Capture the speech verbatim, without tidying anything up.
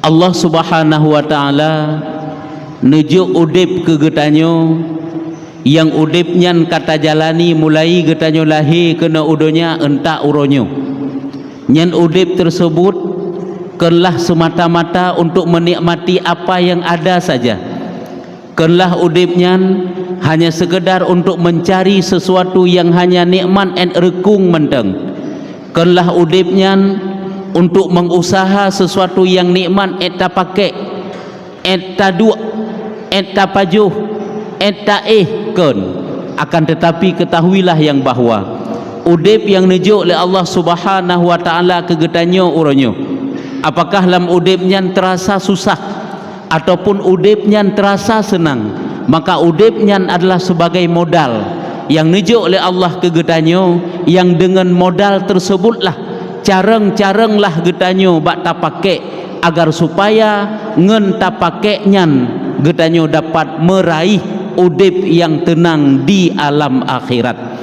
Allah Subhanahu wa Ta'ala neujok udeb keu geutanyoe, nyang udeb nyan ka tajalani mulai geutanyoe lahé keunoe u donya euntak uroe nyoe. Nyan udeb teuseubut konlah seumata-mata untuk meunikmati apa nyang ada saja. Konlah udeb nyan hanya seukeudar untuk meuncari seusuatu nyang hanya nikmat 'et reukung mantong. Konlah udeb nyan untuk meungusaha seusuatu nyang nikmat 'et tapakék, 'et taduek, 'et tapajoh, 'et taéh kon. Akan teutapi, keutahuilah nyang bahwa udeb nyang neujok lé Allah Subhanahu wa Ta'ala keu geutanyoe uroe nyoe, apakah lam udeb nyan teurasa susah ataupun udeb nyan teurasa seunang, maka udeb nyan adalah sibagai modal nyang neujok lé Allah keu geutanyoe, nyang deungon modal teuseubutlah carông-carông lah geutanyoe bak tapakék, agar supaya ngon tapakék nyan geutanyoe dapat meuraih udeb nyang teunang di alam akhirat.